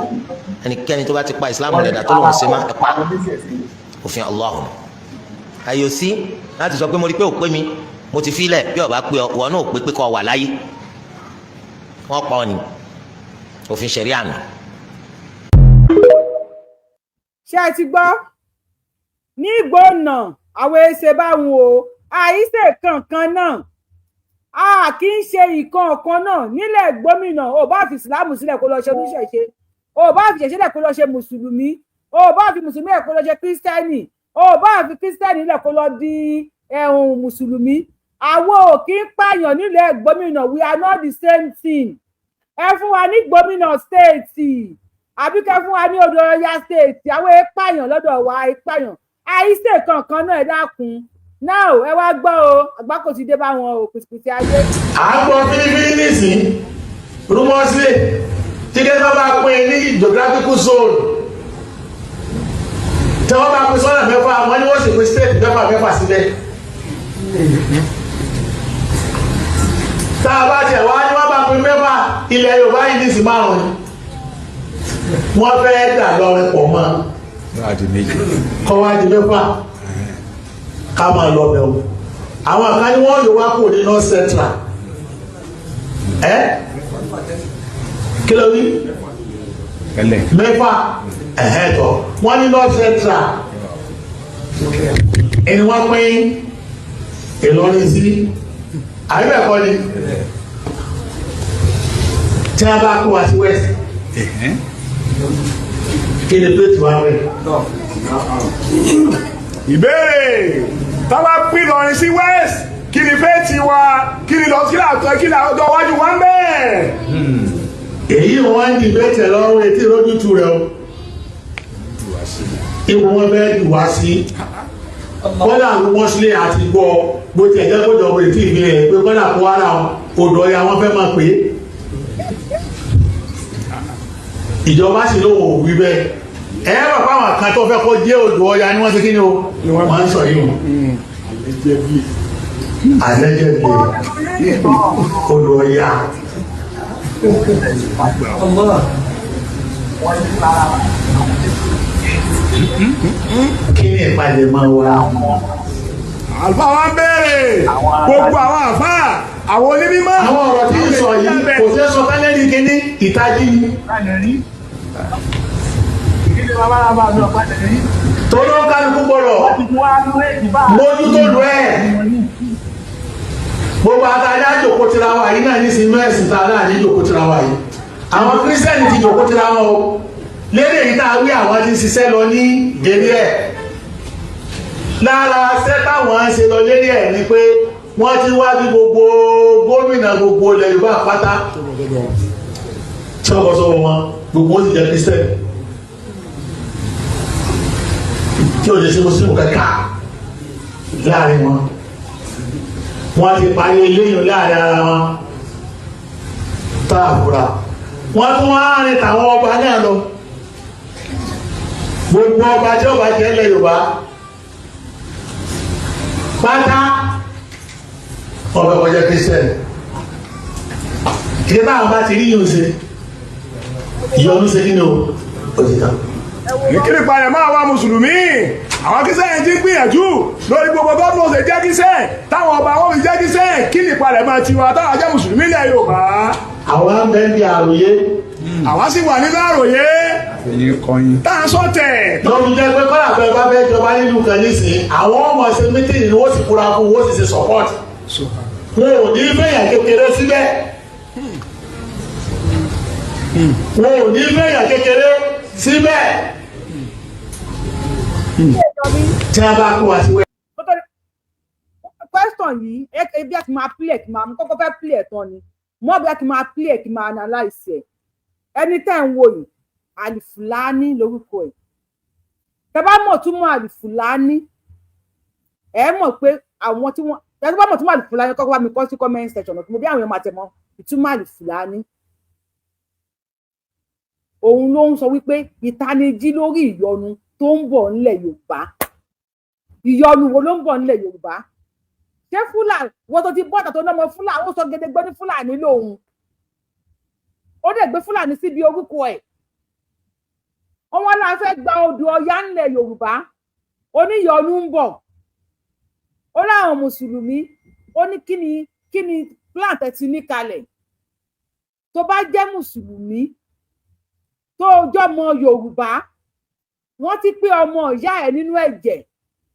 ẹnikẹ́ni tó bá ti pa Islam rẹ̀ dà tó lóun ṣe má, ẹ pa. Òfin Allah ayò sí láti sọ pé mo rí pé ò pé mi, mo ti filẹ̀. Bí ọba pé ọ, ìwọ náà ò pé pé kọ́ wà láyé, wọ́n pa ọ ní òfin ṣẹ̀ríà nù. Ṣé ẹ ti gbọ́? Ní gbóná àwọn ẹsẹ báwọn o, àìsè kankan náà, a kì í ṣe ìkan ọ̀kan náà nílẹ̀ gómìnà. Ò bá fi ìsìlámù sílẹ̀ kó lọ ṣe oníṣẹ̀ṣe, ò bá fi ìṣẹ̀ṣe lẹ̀ kó lọ ṣe mùsùlùmí, ò bá fi mùsùlùmí lẹ̀ kó lọ ṣe kírísítẹ́nì, ò bá fi kírísítẹ́nì lẹ̀ kó lọ di ẹ̀hún mùsùlùmí, àwọn ò kí ń pààyàn nílẹ̀ gómìnà. We are not the same thing. Ẹ fún wa ní gómìnà state, àbí kẹ fún wa ní Odò Ọya state, àwọn èèpààyàn lọ́dọ̀ wa, èèpààyàn àìsè kankan náà. Ẹ dákun now, ẹ wá gbọ́ o, àgbákò ti dé bá wọn o, kùtùkùtù ayé. À ń gbọ́ fínífíní nísìn, rumorsly, tí kẹ́kọ̀ọ́ bá pín ní geographical zone, tí wọ́n bá pín sọ́nà mẹ́fà, wọ́n ní wọ́n sì pín state mẹ́fà mẹ́fà síbẹ̀. Tá a bá tiẹ̀ wá ní wọ́n bá pín mẹ́fà, ilẹ̀ Yorùbá yìí ní sí márùn-ún, wọ́n fẹ́ dà lọ́rin pọ̀ mọ́ kọ́ wá di mẹ́fà, ká máa lọ bẹ̀ o. Àwọn kan ní wọ́n yóò wá kò ní North Central. Ẹ́ kí ló wí? Mẹ́fà ẹ̀hẹ́ tọ̀ wọ́n ní North Central ẹni wọ́n pín Ìlọrin sí, àbíbẹ̀kọ́ ni? Tí wọ́n bá kó wa sí West, kí ni plate wa rẹ̀? Ìbéèrè: táwa pín Ìlọrin sí West, kí ni fẹ́ ti wa? Kí ni lọ kí làtọ́, kí làtọ́ wájú wa ń bẹ́ẹ̀? Èyí wọ́n ń dìbẹ́tẹ̀ lọ́wọ́ etí ìrójútu rẹ̀ o. Ipò wọn fẹ́ jù wá sí kọ́dà mọ́sílẹ̀ àti gbọ́ bó ti ẹ̀jẹ̀ kó jọ etí ìfilẹ̀ pé kọ́dà kó ara odò Ọya wọn fẹ́ máa pè é. Ìjọba sì lóun ò wí bẹ́ẹ̀. Ẹ bàbá àwọn kan tó fẹ́ kó jẹ́ odò Ọya ni wọ́n ṣe kí ni o, wọ́n ń sọ yìí o, àlẹ́jẹ̀ bí odò Ọya. Kí ni ìpalẹ̀mọ́ wa? Àlùfáà wa ń béèrè, gbogbo àwọn àfáà, àwọn onímọ̀. Àwọn ọ̀rọ̀ tí ń sọ yìí kò ṣeé sọ fẹ́lẹ́ ní kíní ìtají ni. Torí ó kálukú gbọ́dọ̀ mójútó lu ẹ̀. Gbogbo àtàlẹ́ àjòkó tira wa yìí náà ní sinú ẹ̀sìn tá a náà ní jòkó tira wa yìí. Àwọn kírísítẹ́nì ti jòkó tira wọn o. Lédè yìí tá a wí, àwọn ti ń ṣiṣẹ́ lọ ní eré ẹ̀. Lára ṣẹ́ táwọn ń ṣe lọ lérí ẹ̀ ni pé wọ́n ti wá bí gbogbo gómìnà gbogbo ilẹ̀ Yorùbá pátá tí wọ́n bọ́ sọ́wọ́ wọn, gbogbo ó sì jẹ́ kírísítẹ́nì tí ò lè ṣe mùsùlùmí kankan láàrin wọn. Wọ́n ti parí eléyìn láàrin ara wọn tá a fura. Wọ́n tún wá rìn tàwọn ọba náà lọ, gbogbo ọba tí ọba jẹ́ ilẹ̀ Yorùbá pátá, ọbẹ̀ kọjá kírísítẹ́nì. Ìdí táwọn bá ti rí yìí ń ṣe ìyọnu ṣe kí ni o, ó ti tán. Ìkíni palẹ̀ máa wá mùsùlùmí, àwọn kírísítẹ́nì ti ń gbìyànjú lórí gbogbo gómìnà ṣe jẹ́ kírísítẹ́nì, táwọn ọba wọn fi jẹ́ kírísítẹ́nì. Kí ni palẹ̀ máa tiwa táwọn jẹ́ mùsùlùmí ilẹ̀ Yorùbá? Àwọn ń bẹ ń di àròyé. Àwa sì wà nínú àròyé tá à ń sọ̀tẹ̀. Lọ́dún jẹ́ pé kọ́lá bẹ́ẹ̀ bá fẹ́ jọba nínú kan nísìnyí, àwọn ọmọ ṣe mítìnì ni wọ́n sì kúra fún, wọ́n sì ṣe support. Wọn ò ní fẹ̀yà kékeré síbẹ̀, wọn ò ní fẹ̀yà kékeré síbẹ̀ tí a bá kó wa sí wẹ́. Question yìí, bí a ti máa play ẹ̀, kí máa kọ́kọ́ fẹ́ play ẹ̀ tán ni mo, bí a ti máa play ẹ̀, kí máa analyse ẹ̀. Ẹni tẹ́ ń wò yìí, Àlìfùlání lórúkọ ẹ̀. Tẹ́ bá mọ̀ túmọ̀ Àlìfùlání, ẹ mọ̀ pé àwọn tí wọ́n, tẹ́ bá mọ̀ túmọ̀ Àlìfùlání, kọ́kọ́ bá mi kọ sí comment section mo bí àwọn èèyàn máa tẹ̀ mọ́ ìtumọ̀ Àlìfùlání. Òun ló ń sọ wípé ìtanijí lórí ìyọnu tó ń bọ̀ ńlẹ̀ Yorùbá. Ìyọnu wo ló ń bọ̀ ńlẹ̀ Yorùbá? Ṣé Fúlàní wọ́n tó ti bọ́tà tó náà mọ Fúlàní, ó sọ gedegbe ní Fúlàní lòun. Ó dẹ̀ gbé Fúlàní síbi orúkọ ẹ̀. Wọ́n wá la fẹ́ gba odò Ọya ńlẹ̀ Yorùbá, oníyọnu ń bọ̀. Ó láwọn mùsùlùmí, ó ní kí ni plan tẹ́ ti ní kalẹ̀? Tó bá jẹ́ mùsùlùmí, tó jọmọ Yorùbá, wọ́n ti pé ọmọ ìyá ẹ̀ nínú ẹ̀jẹ̀,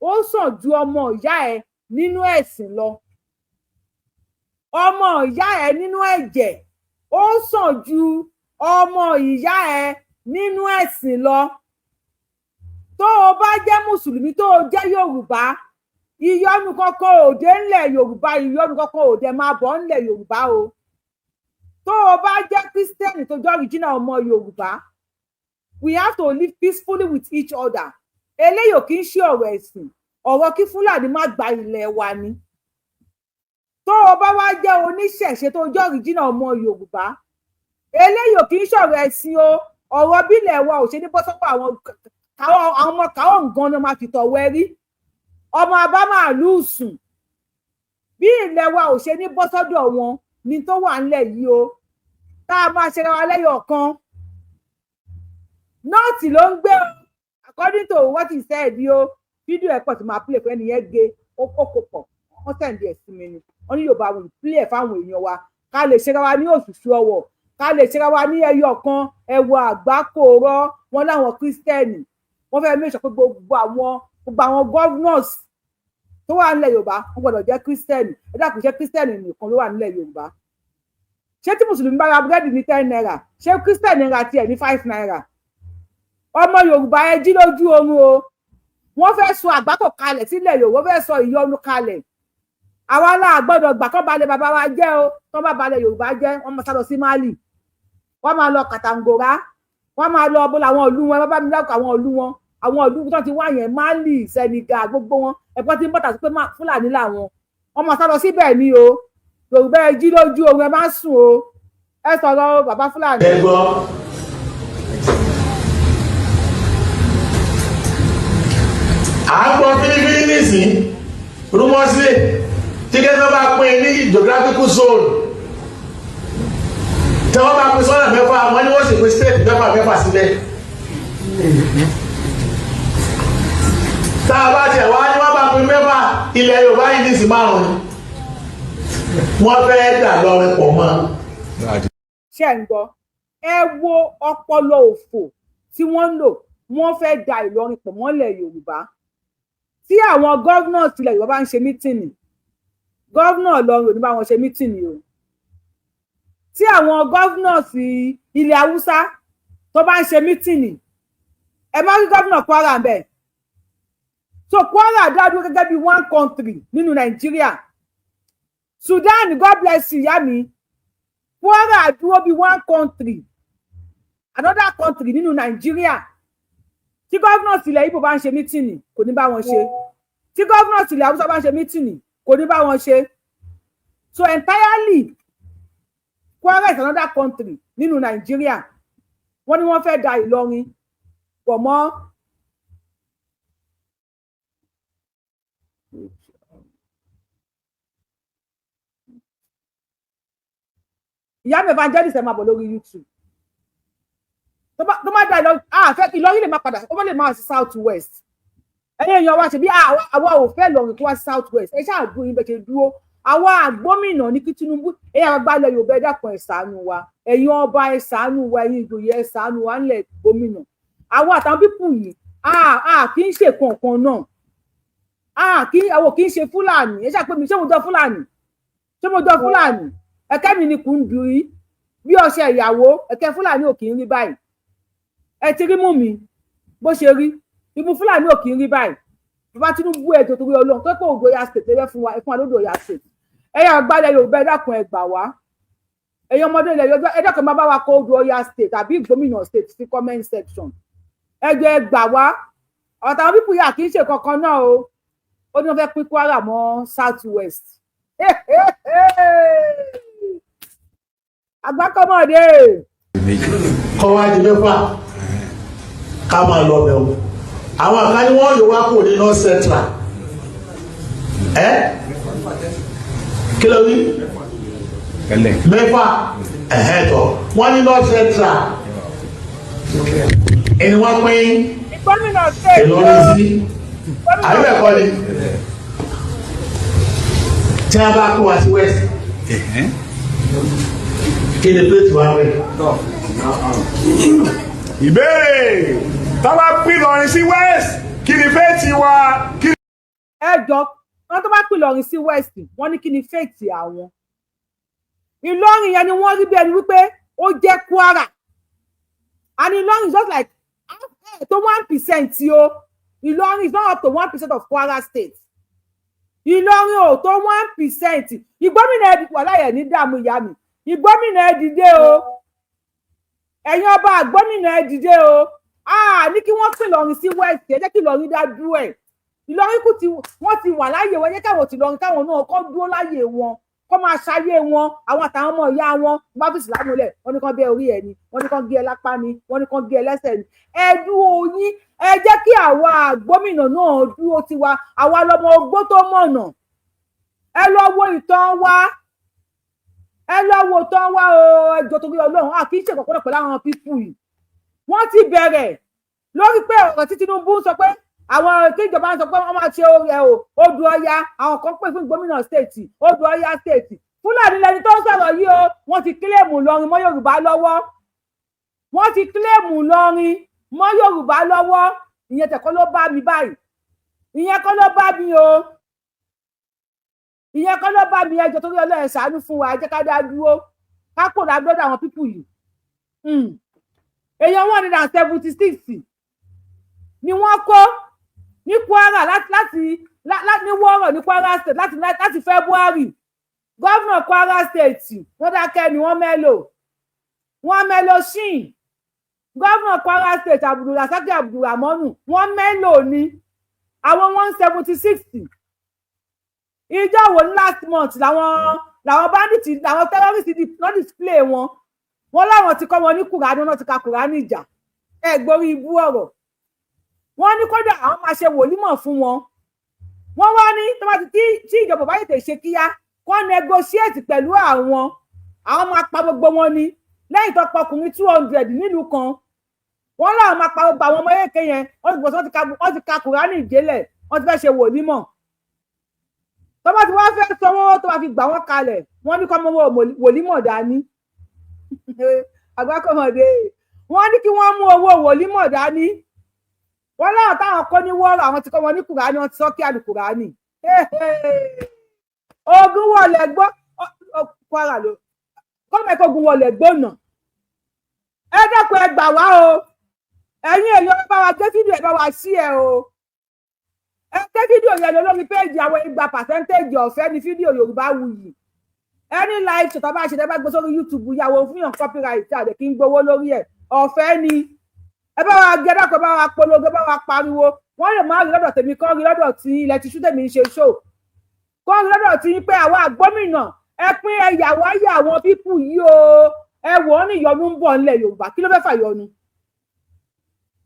ó sàn ju ọmọ ìyá ẹ̀ nínú ẹ̀sìn lọ. Ọmọ ìyá ẹ̀ nínú ẹ̀jẹ̀, ó sàn ju ọmọ ìyá ẹ̀ nínú ẹ̀sìn lọ. Tó o bá jẹ́ mùsùlùmí, tó o jẹ́ Yorùbá, ìyọnu kankan ò dé ńlẹ̀ Yorùbá, ìyọnu kankan ò dé máa bọ̀ ńlẹ̀ Yorùbá o. Tó o bá jẹ́ Christian, tó jẹ́ original ọmọ Yorùbá, we have to live peacefully with each other. Eléyìí ò kì í ṣe ọ̀rọ̀ ẹ̀sìn, ọ̀rọ̀ kí Fúlàní má gba ilẹ̀ wa ni. Tó o bá wá jẹ́ oníṣẹ̀ṣe, tó jẹ́ original ọmọ Yorùbá, eléyìí ò kì í ṣọ̀rọ̀ ẹ̀sìn o. Ọ̀rọ̀ bílẹ̀ wa ò ṣe ní bọ́ sọ́wọ́ àwọn ọmọ káwọn nǹkan ni wọ́n máa fi tọ̀wọ́ ẹrí ọmọ abámàlúù sùn. Bí ilẹ̀ wa ò ṣe ní bọ́ sọ́dọ̀ wọn ní tó wà ńlẹ̀ yìí o, tá a máa ṣe ra wa lẹ́yọ̀ kan. North ló ń gbé o, according to what he said o. Fídíò ẹ̀ pọ̀ tí máa play fún ẹnìyẹn gé ó kó pọ̀, wọ́n send ẹ̀ sí mi ni. Wọ́n ní Yorùbá will play ẹ̀ fáwọn èèyàn wa, ká lè ṣe ra wa ní òṣùṣù ọwọ̀, ká lè ṣe ra wa ní ẹyọ kan. Ẹwọ àgbákò rọ wọn láwọn Christian, wọ́n fẹ́ẹ́ make sure pé gbogbo àwọn governors tó wà nílẹ̀ Yorùbá, wọ́n gbọ́dọ̀ jẹ́ Christian. Ẹ dákun, ṣé Christian nìkan ló wà nílẹ̀ Yorùbá? Ṣé tí mùsùlùmí bá ra búrẹ́dì ní ₦10, ṣé Christian ra tiẹ̀ ní ₦5? Ọmọ Yorùbá, ẹ jí lójú oorun o. Wọ́n fẹ́ sọ àgbákò kalẹ̀ sílẹ̀ Yorùbá, wọ́n fẹ́ sọ ìyọnu kalẹ̀. Àwa náà gbọ́dọ̀ gbà kán balẹ̀ bàbá wa jẹ́ o. Tán bá balẹ̀ Yorùbá jẹ́, wọ́n máa sá lọ sí Mali, wọ́n máa lọ Kàtàǹgòrá, wọ́n máa lọ bó làwọn ìlú wọn. Bá mi lọ́kọ̀ àwọn ìlú wọn, àwọn ìlú tó ti wá yẹn, Mali, Senegal, gbogbo wọn, ẹ̀pọ́n tí ń bọ̀tà sí pé Fúlàní làwọn, wọ́n máa sá lọ síbẹ̀ ni o. Yorùbá, ẹ jí lójú oorun, ẹ má sùn o. Ẹ sọ̀rọ̀ o, bàbá Fúlàní. Ẹ gbọ́, à ń gbọ́ fínífíní nísìn rúmọ́sílẹ̀ tí kẹ́kẹ́ bá pín ní geographical zone, tí wọ́n bá pín sọ́nà mẹ́fà, wọ́n ní wọ́n sì pín state mẹ́fà mẹ́fà síbẹ̀. Tá a bá tiẹ̀ wá ní wọ́n bá pín mẹ́fà, ilẹ̀ Yorùbá yìí ní ìsìn márùn-ún wọ́n fẹ́ dà lọ́rin pọ̀ mọ́. Ṣé ń gbọ́? Ẹ wo ọpọlọ òfò tí wọ́n ń lò. Wọ́n fẹ́ da Ìlọrin pọ̀ mọ́lẹ̀ Yorùbá. Tí àwọn governor tilẹ̀ Yorùbá bá ń ṣe meeting, governor Ìlọrin ò ní bá wọn ṣe meeting o. Tí àwọn governor sí ilẹ̀ Haúsá tó bá ń ṣe meeting, ẹ má rí governor Kwara ń bẹ̀. So Kwara dá dúró gẹ́gẹ́ bí one country nínú Nàìjíríà. Sudan, God bless you, ìyá mi. Kwara dúró bí one country, another country nínú Nàìjíríà. Tí governor tilẹ̀ Ìgbò bá ń ṣe meeting, kò ní bá wọn ṣe. Tí governor tilẹ̀ Haúsá bá ń ṣe meeting, kò ní bá wọn ṣe. So entirely, Kwara is another country nínú Nàìjíríà. Wọ́n ní wọ́n fẹ́ da Ìlọrin pọ̀ mọ́. Ìyá mi evangelist, ẹ máa bọ̀ lórí YouTube. Tó bá da Ìlọrin, àfẹ́ Ìlọrin lè máa padà, ó lè máa sí South West. Ẹ̀yin èèyàn wa, ṣe bí àwa ò fẹ́ Ìlọrin kó wá sí South West. Ẹ ṣáà dúró yín bẹ́ẹ̀ ṣe dúró. Àwa àgbómìnà ní kí Tinubu, ẹ̀yin àgbà ilẹ̀ Yorùbá, ẹ dákun, ẹ ṣàánú wa. Ẹ̀yin ọba, ẹ ṣàánú wa. Ẹ̀yin ìjòyè, ẹ ṣàánú wa ńlẹ̀ gómìnà. Àwọn àtàwọn people yìí, a kì í ṣe kankan náà, a kì í, àwọn kì í ṣe Fúlàní. Ẹ ṣàpè mí, ṣé mo jọ Fúlàní? Ṣé mo jọ Fúlàní? Ẹ̀kẹ́ mi ni kù ń dùn rí bí ọṣẹ ìyàwó. Ẹ̀kẹ́ Fúlàní ò kì í rí báyìí. Ẹ ti rí mú mi bó ṣe rí, imú Fúlàní ò kì í rí báyìí. Bàbá Tinubu, ẹ torí Ọlọ́run, tó pé Odò Ọya State lẹ́fẹ̀ẹ́ fún wa, ẹ fún wa lódò Ọya State. Ẹ̀yin àgbàlẹ̀ Yorùbá, ẹ dákun, ẹ gbà wá. Ẹ̀yin ọmọdé ilẹ̀ Yorùbá, ẹ dákun, ẹ má bá wa kọ Odò Ọya State tàbí gómìnà state sí comment section. Ẹ jọ̀ọ́, ẹ gbà wá. Ọ̀tàwọn people yà kì í ṣe kankan náà o. Ó ní wọ́n fẹ́ pín Kwara mọ́ South West. Àgbákọ́mọdé. Kọ́ wá di mẹ́fà, ká máa lọ bẹ̀ o. Àwọn kan ní wọ́n yóò wá kúrò ní North Central. Ẹ́ kí ló wí? Mẹ́fà. Ẹ̀hẹ́ tọ̀, wọ́n ní North Central ẹni wọ́n pín Gómìnà state. Ìlọrin sí, àbíbẹ̀kọ́ ni? Tí wọ́n bá kó wa sí West, kí ni plate wa rẹ̀? Ìbéèrè: tá bá pín Ìlọrin sí West, kí ni fate wa? Kí Ẹ jọ, wọn tó bá pè Ìlọrin sí West, wọn ní kí ni fate àwọn? Ìlọrin yẹn ni wọ́n rí bí ẹni wípé ó jẹ́ Kwara, and Ìlọrin is just like half to 1% o. Ìlọrin is not up to 1% of Kwara State. Ìlọrin ò tó 1%. Ìgbómìnà ẹ wà láyẹ̀ ní dààmú ìyá mi. Ìgbómìnà, ẹ dìde o. Ẹ̀yin ọba àgbómìnà, ẹ dìde o. Ah, ní kí wọ́n pín Ìlọrin sí West, ẹ jẹ́ kí Ìlọrin dá dúró ẹ̀. Ìlọrin kù tí wọ́n ti wà láàyè wọn, ẹ jẹ́ káwọn ti Ìlọrin, káwọn náà kọ́ dúró láàyè wọn, kọ́ máa ṣayé wọn, àwọn àtàwọn ọmọ ìyá wọn. Bá fi ìsìlámù lẹ̀, wọ́n ní kán bẹ́ orí ẹ̀ ni, wọ́n ní kán gé ẹ lápá ni, wọ́n ní kán gé ẹ lẹ́sẹ̀ ni. Ẹ dúró yín, ẹ jẹ́ kí àwa gómìnà náà dúró tiwa. Àwa lọmọ ogbó tó mọ̀nà. Ẹ lọ wo ìtàn wa, ẹ lọ wo ìtàn wa o. Ẹ jọ̀ọ́, torí Ọlọ́run, a kì í ṣèkọ̀kọ́ pẹ̀lú àwọn people yìí. Wọ́n ti bẹ̀rẹ̀ lórí pé ọ̀rọ̀ tí Tinubu ń sọ pé àwọn tí ìjọba ń sọ pé wọ́n máa ṣe ẹ o, Odò Ọya. Àwọn kan pè fún gómìnà state, Odò Ọya State. Fúlàní lẹni tó ń sọ̀rọ̀ yìí o. Wọ́n ti claim Ìlọrin mọ́ Yorùbá lọ́wọ́. Wọ́n ti claim Ìlọrin mọ́ Yorùbá lọ́wọ́. Ìyẹn tẹ̀kọ́ ló bá mi báyìí, ìyẹn kọ́ ló bá mi o, ìyẹn kọ́ ló bá mi. Ẹjọ́, torí Ọlọ́run, ṣàánú fún wa. Ẹ jẹ́ ká dá dúró, ká kò lágbọ́dọ̀ àwọn people yìí. Èèyàn 176 ni wọ́n kó ní Kwara láti ní Wọ́rọ̀ ní Kwara State láti February. Governor Kwara State, wọ́n dákẹ́ ni, wọ́n mẹ́lò, wọ́n mẹ́lò ṣìn. Governor Kwara State, Abdulrasaq Abdulramonu, wọ́n mẹ́lò ní àwọn 176. Ìjọ wo ní last month làwọn bandits, làwọn terrorists wọ́n display wọn. Wọ́n láwọn ti kọ́ wọn ní Kùránì, wọ́n ti ka Kùránì ìjà. Ẹ gborí ibú ọ̀rọ̀. Wọ́n ní kódà àwọn máa ṣe wòlímọ̀ fún wọn. Wọ́n wá ní tó bá ti tí ìjọba bá tètè ṣe kíá, kó negotiate pẹ̀lú àwọn, àwọn máa pa gbogbo wọn ni. Lẹ́yìn tó pa ọkùnrin 200 nílùú kan, wọ́n láwọn máa pa gbogbo àwọn ọmọ èké yẹn. Wọ́n ti bọ̀, wọ́n ti ka Kùránì ìjélẹ̀, wọ́n ti fẹ́ ṣe wòlímọ̀. Tó bá ti wá fẹ́ sanwó tó bá fi gbà wọ́n kalẹ̀, wọ́n ní kọ́ mọ́wọ́ wòlímọ̀ dání. Àgbákọ̀mọ̀dé, wọ́n ní kí wọ́n mú owó wòlímọ̀ dání. Wọ́n láwọn táwọn kọ́ ní wọ́ọ̀rọ̀, àwọn ti kọ́ wọn ní Kùránì, wọ́n ti sọ kí àlùkùránì. Ogun wọlé gbọ́ Kwara ló kọ́mọ̀ ẹ̀kọ́. Ogun wọlé gbóná. Ẹ dẹ́kun, ẹ gbà wá o. Ẹ̀yin èèyàn, ẹ bá wa gbé fídíò, ẹ bá wa ṣí ẹ o. Ẹ gbé fídíò yẹn lọ lórí péèjì àwọn igba percentage. Ọ̀fẹ́ ní fídíò Yorùbá Wuyì. Any live show tó bá ṣe, tẹ́ bá gbé sórí YouTube, yàwó fún yàn copyright àdè kí n gbowó lórí ẹ̀. Ọ̀fẹ́ ni. Ẹ bá wa gé, dákọ̀, ẹ bá wa polongo, ẹ bá wa pariwo. Wọ́n lè má rí lọ́dọ̀ tèmi, kọ́ rí lọ́dọ̀ tí ilẹ̀ ti ṣú tèmi ń ṣe show, kọ́ rí lọ́dọ̀ tí pé àwa gómìnà, ẹ pín ẹyàwó ayé àwọn people yìí o. Ẹ wò ó, ní ìyọnu ń bọ̀ nílẹ̀ Yorùbá. Kí ló fẹ́ fà ìyọnu?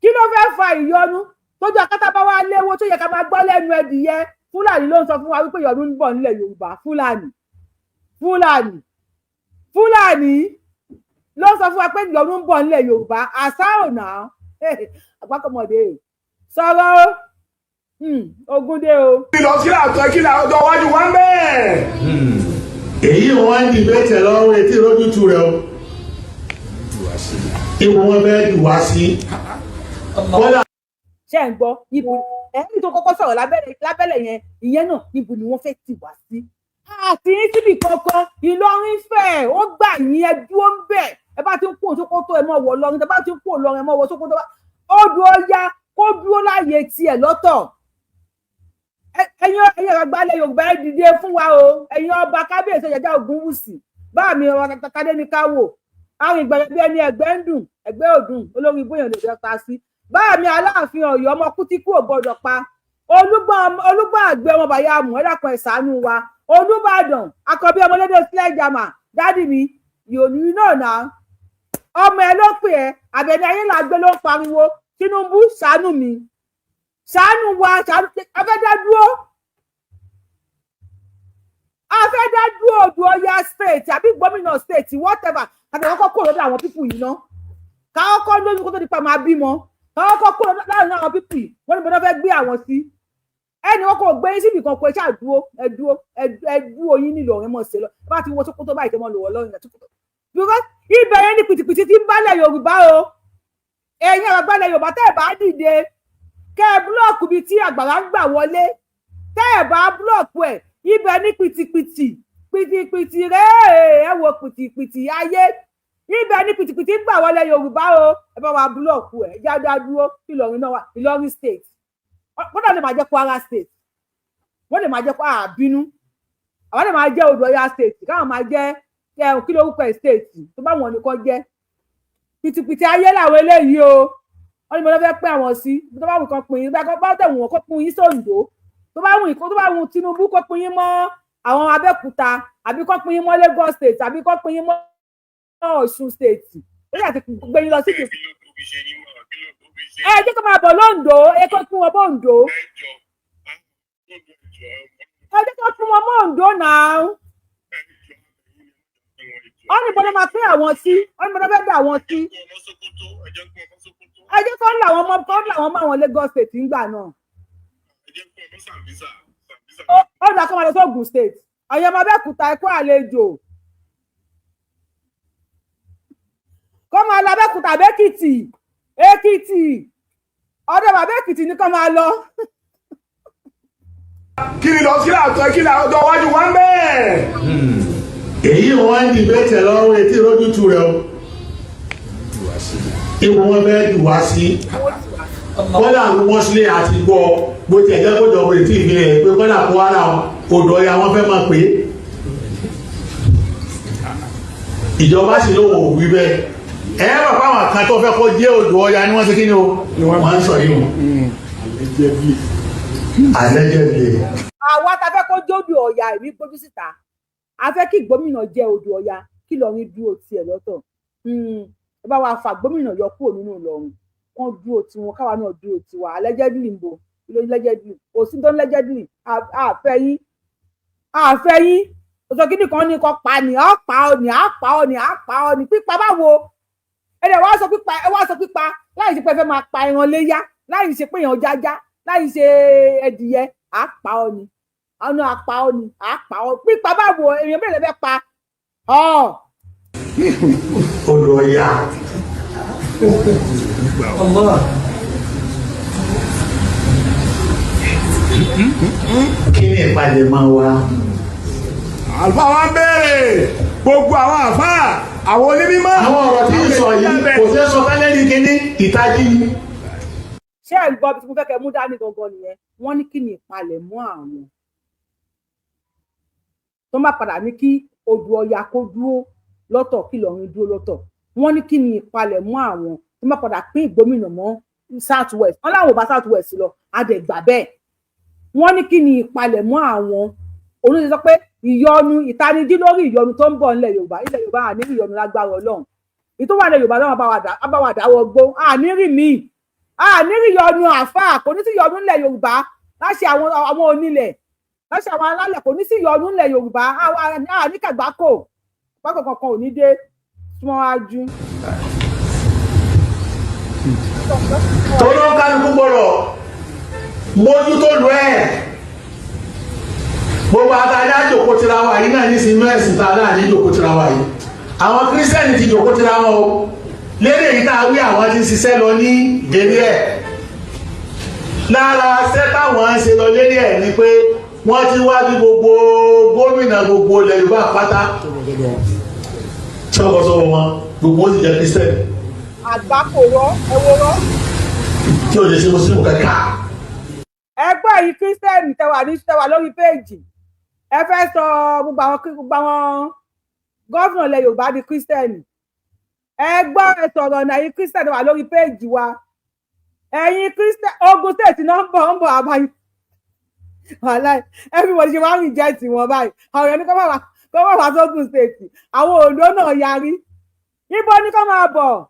Kí ló fẹ́ fa ìyọnu? Tójú akátá bá wá léwó tó yẹ ká máa gbọ́ lẹ́nu ẹdìyẹ. Fúlàní ló ń sọ fún wa wípé ìyọnu ń bọ̀ nílẹ̀ Yorùbá. Fúlàní, Fúlàní, Fúlàní ló ń sọ fún wa pé ìyọnu ń bọ̀ nílẹ̀ Yorùbá. Àṣà ò náà àgbákọ̀mọ̀dé sọ̀rọ̀ o. Ogun dé o. Lọ sí àtọ kí ni ọjọ́ iwájú wa ń bẹ́ẹ̀. Èyí wọn ń dìbẹ́tẹ̀ lọ́wọ́ etí ìrójútu rẹ o. Ipò wọn fẹ́ jù wá sí kódà. Ṣé ń gbọ́ ibo ẹni tó kọ́kọ́ sọ̀rọ̀ lábẹ́lẹ̀ yẹn? Ìyẹn náà, ibo ni wọ́n fẹ́ tì wá sí? Àti síbi kankan. Ìlọrin fẹ́ ó gbà yín, ẹ dúró ń bẹ̀. Ẹ bá ti ń kó Sókótó, ẹ mọ̀ wọ̀ lọrin. Ẹ bá ti ń kó lọrin, ẹ mọ̀ wọ̀ Sókótó. Odò Ọya kó dúró láàyè tiẹ̀ lọ́tọ̀. Ẹ̀yin àgbà ilẹ̀ Yorùbá, ẹ dìde fún wa o. Ẹ̀yin ọba, kábíyèsí Ọ̀jájá Ògúnwùsì, bá mi ọba Tádéníkáwò, àwọn ìgbàgbọ́ bí ẹni ẹgbẹ́ ń dùn, ẹgbẹ́ òdùn, olórí bóyá lè dẹ́ta sí. Bá mi Aláàfin Ọ̀yọ́, ọmọ kútíkù ò gbọ́dọ̀ pa, Olúgbọ́n àgbẹ̀, ọmọ bàyá àmù, ẹ dákun, ẹ ṣàánú wa. Olúbàdàn akọbí ọmọlédè sílẹ̀ jàmà, daddy mi yòòní náà náà, ọmọ ẹ ló pè ẹ. Àbẹ̀ní ayé làgbé ló ń pariwo, Tinubu, ṣàánú mi, ṣàánú wa, ṣàánú. Afẹ́dá dúró, afẹ́dá dúró. Odò Ọya State àbí gómìnà state, whatever. Àti kọ́kọ́ kúrò lọ́dọ̀ àwọn people yìí ná, ká kọ́kọ́ lóyún kó tó di pa máa bímọ, ká kọ́kọ́ kúrò láàrin àwọn people yìí. Wọ́n ní bọ́dọ̀ fẹ́ gbé àwọn sí ẹni wọn kò gbé yín síbi kan kó. Ẹ ṣáà dúró, ẹ dúró, ẹ dúró yín nílò ọ̀rẹ́ mọ̀ sí lọ. Bá ti wọ Sókótó báyìí, tẹ́ mọ́ lò wọ́ lọ́rùn àti Sókótó, because ibẹ̀ yẹn ní pìtìpìtì tí ń bálẹ̀ Yorùbá o. Ẹ̀yin àgbàlẹ̀ Yorùbá, tẹ́ ẹ̀ bá dìde kẹ́ ẹ block bíi tí àgbàrá ń gbà wọlé, tẹ́ ẹ̀ bá block ẹ̀, ibẹ̀ ní pìtìpìtì, pìtìpìtì rèé. Ẹ wo pìtìpìtì ayé, ibẹ̀ ní pìtìpìtì ń gbà wọlé Yorùbá o. Ẹ bá wa block ẹ̀ jáde dúró. Ìlọrin náà wà, Ìlọrin State, kódà lè máa jẹ́ Kwara State, wọ́n lè máa jẹ́ kó àbínú àwọn lè máa jẹ́ Odò Ọya State, káwọn máa jẹ́ kí lórúkọ ẹ̀, state tó bá wọn nìkan jẹ́. Pìtìpìtì ayé làwọn eléyìí o. Wọ́n ní mo fẹ́ pín àwọn sí tó bá wù kán pín yín, bá tẹ̀ wù wọ́n kó pín yín sóńdó, tó bá wù tó bá wù Tinubu kó pín yín mọ́ àwọn Abẹ́òkúta, àbí kó pín yín mọ́ Lagos State, àbí kó pín yín mọ́ Ọ̀ṣun State. Ó yà ti gbé yín lọ sí. Ẹ jẹ́ kó máa bọ̀ lóńdó, ẹ kó pín wọn bọ́ Oǹdó, ẹ jẹ́ kó pín wọn mọ́ Oǹdó náà. Wọ́n ní bọ́dọ̀ máa pín àwọn sí, wọ́n ní bọ́dọ̀ fẹ́ dà wọ́n sí. Ẹ jẹ́ kó ń là wọ́n mọ́, kó ń là wọ́n mọ́ àwọn Lagos State ńgbà náà. Ó dà, kó máa lọ sí Ògùn State. Ọ̀yọ́ ọmọ Abẹ́òkúta, ẹ kú àlejò. Kó máa lọ Abẹ́òkúta, Abẹ́kìtì, Èkìtì, ọ̀dọ̀ bàbá Èkìtì ní kó máa lọ. Kí ni lọ sí àtọ, kí ni ọjọ́ iwájú wa ń bẹ́ẹ̀. Èyí wọn ń dìbẹ́tẹ̀ lọ́wọ́ etí rójútu rẹ o. Ipò wọn fẹ́ jù wá sí kọ́dà mọ́sílẹ̀ àti gbọ́ bó tiẹ̀ jẹ́ kó jọ̀wọ́ etí ìfilẹ̀ pé kọ́dà Kwara odò Ọya wọn fẹ́ máa pè é. Ìjọba sì lóun ò wí bẹ́ẹ̀. Ẹ bá fáwọn kan tó fẹ́ kó jẹ́ odò Ọya ni wọ́n ṣe kí ni o, wọ́n ń sọ yìí o, allegedly. Àwa ta fẹ́ kó jódò Ọya, èmi gbójú síta, a fẹ́ kí gómìnà jẹ́ odò Ọya, kí Ìlọrin dúró tiẹ̀ lọ́tọ̀. Ẹ bá wa fà gómìnà yọ kúrò nínú Ìlọrin, kán dúró tiwọn, káwa náà dúró tiwa. Allegedly ń bo allegedly, kò sí tó allegedly. Àfẹ́ yín, àfẹ́ yín. Òsò kìíní kan ní kò pa ní á pa ọ ní á pa ọ ní á pa ọ ní pípa. Báwo ẹ dẹ̀ wá sọ pípa? Ẹ wá sọ pípa láì ṣe pé ẹ fẹ́ máa pa ẹran léyà, láì ṣe pé èèyàn jájá, láì ṣe ẹdìyẹ. Á pa ọ ní ọ̀nà, àpá ọ ní àpá ọ. Pípa báwo? Èèyàn bẹ̀rẹ̀ fẹ́ pa ọ. Odò Ọya. Allah. Kí ni ìpalẹ̀mọ́ wa? Àlùfáà wa ń béèrè gbogbo àwọn àfáà, àwọn onímọ̀. Àwọn ọ̀rọ̀ tí ń sọ yìí kò ṣeé sọ fẹ́lẹ́ ní kíní ìtají ni. Ṣé ẹ̀ ń gbọ́ bí tí mo fẹ́ kẹ́ mú dání gangan nìyẹn? Wọ́n ní kí ni ìpalẹ̀mọ́ àwọn tó má padà ní kí odò Ọya kó dúró lọ́tọ̀, kí Ìlọrin dúró lọ́tọ̀. Wọ́n ní kí ni ìpalẹ̀mọ́ àwọn tó má padà pín ìgbómìnà mọ́ South West. Wọ́n láwọn ò bá South West lọ, adẹ̀gbà bẹ́ẹ̀. Wọ́n ní kí ni ìpalẹ̀mọ́ àwọn olóṣèlú sọ pé ìyọnu, ìtanijí lórí ìyọnu tó ń bọ̀ nílẹ̀ Yorùbá. Ilẹ̀ Yorùbá, àní ìyọnu lágbára Ọlọ́run. Ìtò wà nílẹ̀ Yorùbá lọ́wọ́ bá wa dáwọ́ gbó, àní rí mi, àní rí ìyọnu. Àáfàá, kò ní sí ìyọnu nílẹ̀ Yorùbá láṣẹ àwọn onílẹ̀, láṣẹ àwọn alálẹ̀. Kò ní sí ìyọnu nílẹ̀ Yorùbá. Àní kàgbákò pákó kankan ò ní dé súnmọ́ wájú. Tó ló ń kálukú gbọ́dọ̀ mójútó lu ẹ̀. Gbogbo àtàlẹ́ àjòkó tira wa yìí náà ní sinú ẹ̀sìn tá a náà ní jòkó tira wa yìí. Àwọn kírísítẹ́nì ti jòkó tira wọn o lédè yìí tá a wí. Àwọn ti ń ṣiṣẹ́ lọ ní eré ẹ̀. Lára ṣẹ́ táwọn ń ṣe lọ lérí ẹ̀ ni pé wọ́n ti wá bí gbogbo gómìnà gbogbo ilẹ̀ Yorùbá pátá ṣọ́kọ̀ṣọ́wọ́ wọn, gbogbo ó sì jẹ́ kírísítẹ́nì. Àgbákò rọ, ẹ wo rọ. Tí ò lè ṣe mùsùlùmí kankan. Ẹgbẹ́ yìí, kírísítẹ́nì tẹwà ní tẹwà lórí péèjì, ẹ fẹ́ sọ gbogbo àwọn governor ilẹ̀ Yorùbá di kírísítẹ́nì. Ẹ gbọ́, ẹ sọ̀rọ̀ náà. Ẹ̀yin kírísítẹ́nì wà lórí péèjì wa, ẹ̀yin kírísítẹ́nì Ogun State náà ń bọ̀ àbáyé. Wàhálà, everybody ṣe wá reject wọn báyìí. Àwọn èèyàn ní kọ́ máa wá sógun State, àwọn Oǹdó náà yarí. Ibo ní kọ́ máa bọ̀?